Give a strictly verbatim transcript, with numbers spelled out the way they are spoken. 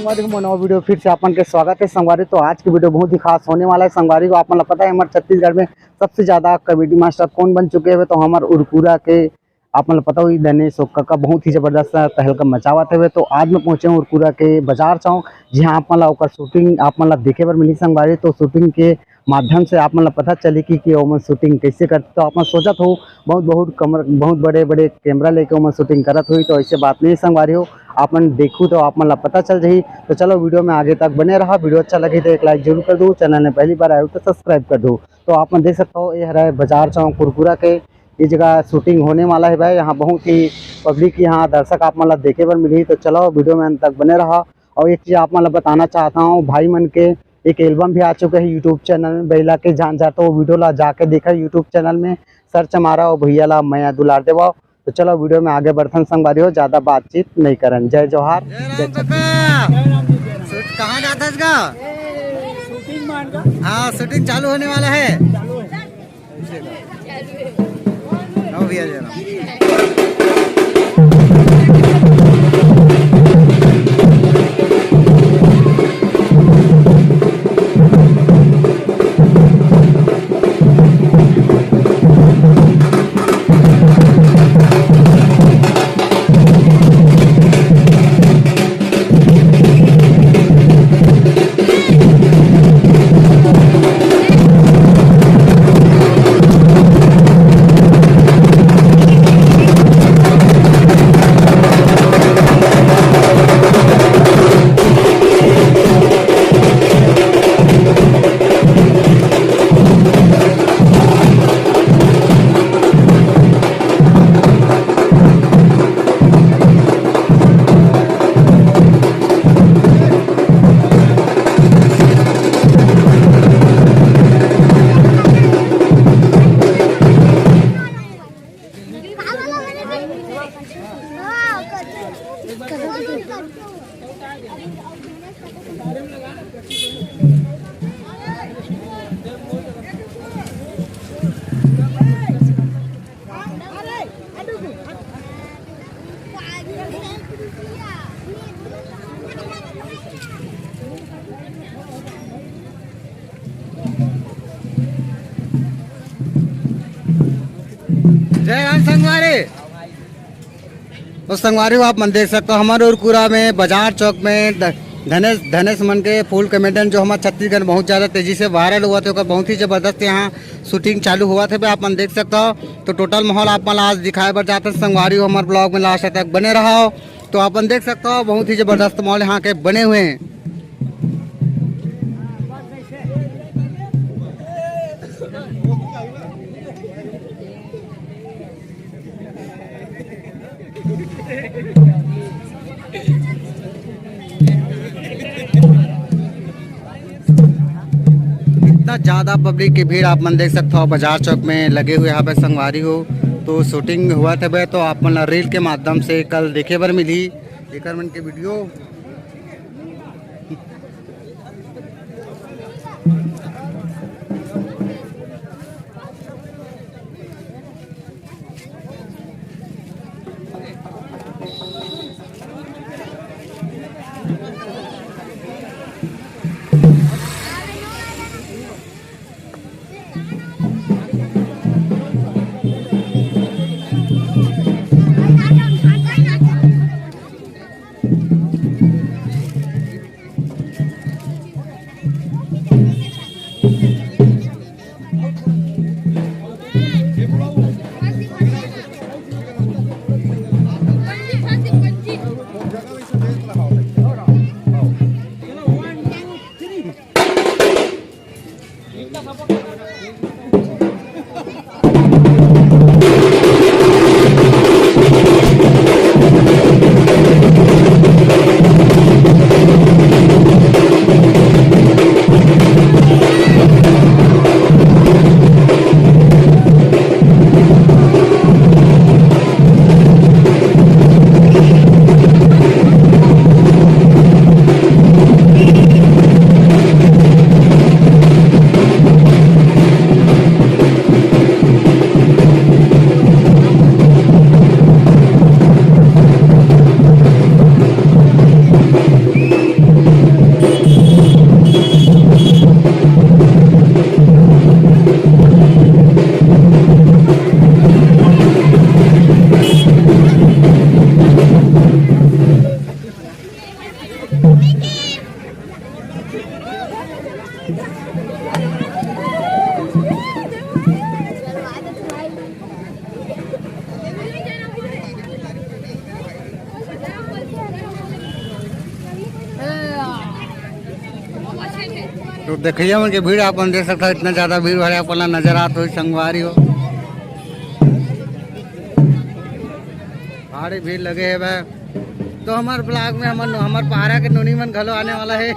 संगवारी हो, मोर नवा वीडियो फिर से आप मन के स्वागत है संगवारी। तो आज की वीडियो बहुत ही खास होने वाला है संगवारी हो। आप मन ला पता है, हमारे छत्तीसगढ़ में सबसे ज्यादा कॉमेडी मास्टर कौन बन चुके हैं? तो हमारे उरकुरा के आप मन ला पता होही, धनेश ओक्का का बहुत ही जबरदस्त तहलका मचावत हवे। तो आज मैं पहुंचे हूँ उरकुरा के बाजार चौक, जहां आप मन ला ओकर शूटिंग आप मन ला देखे बर मिली संगवारी। तो शूटिंग के माध्यम से आप मन ला पता चली कि, कि ओमन शूटिंग कैसे करते। तो आप मन सोचत हो बहुत, बहुत कमर, बहुत बड़े बड़े कैमरा लेके ओमन शूटिंग करत होही, तो ऐसे बात नहीं संगवारी हो। आप मन देखू तो आप मन ला पता चल जाही। तो चलो वीडियो में आगे तक बने रहा। वीडियो अच्छा लगे तो एक लाइक जरूर कर दो, चैनल में पहली बार आए हो तो सब्सक्राइब कर दो। तो आप मन देख सकते हो, ये हरे बाजार चौक उरकुरा के, ये जगह शूटिंग होने वाला है भाई। यहाँ बहुत ही पब्लिक, यहाँ दर्शक आप मन ला देखे बर मिली। तो चलो वीडियो में अंत तक बने रहा। और एक चीज आप मन ला बताना चाहता हूँ, भाई मन के एक एल्बम भी आ चुका है यूट्यूब चैनल में, बइला के जान जा। तो वो वीडियो ला जाके देखा यूट्यूब चैनल में, सर्च मारा और भैया ला मया दुलार देवा। तो चलो वीडियो में आगे बढ़थन संगवारी हो, ज्यादा बातचीत नहीं करन। जय जोहार, जय जय राम छत्तीसगढ़। काका। शूट कहाँ जाता है इसका? शूटिंग मान का। हाँ, शूटिंग चालू होने वाला है। चालू है। हाँ भैया, जय राम। जय राम संगवारी। तो संगवारी हो, आप मन देख सकते हो, हमारे उरकुरा में बाजार चौक में ध-, धनेश, धनेश मन के फूल कॉमेडियन, जो हमारे छत्तीसगढ़ में बहुत ज्यादा तेजी से वायरल हुआ थे, ओकर बहुत ही जबरदस्त यहाँ शूटिंग चालू हुआ थे, आप मन देख सकते हो। तो टोटल माहौल आप मन ला आज दिखाए बर जाते हैं संगवारी हो, हमारे ब्लॉग में लास्ट तक बने रहो। तो आप मन देख सकते हो, बहुत ही जबरदस्त माहौल यहाँ के बने हुए हैं। इतना ज्यादा पब्लिक की भीड़ आप मन देख सकते हो, बाजार चौक में लगे हुए यहाँ पे संगवारी हो। तो शूटिंग हुआ था भाई, तो आप मन ला रील के माध्यम से कल देखे बर मिली एकर मन के वीडियो। तो देखइया मन के भीड़ आप मन देख सकत हव, इतना ज्यादा भीड़ भाड़ आप मन ला नजर आत होही संगवारी हो। भारी भीड़ लगे हे भाई। तो हमर vlog में हमर, हमर पारा के नोनी मन घलो आने वाला हे।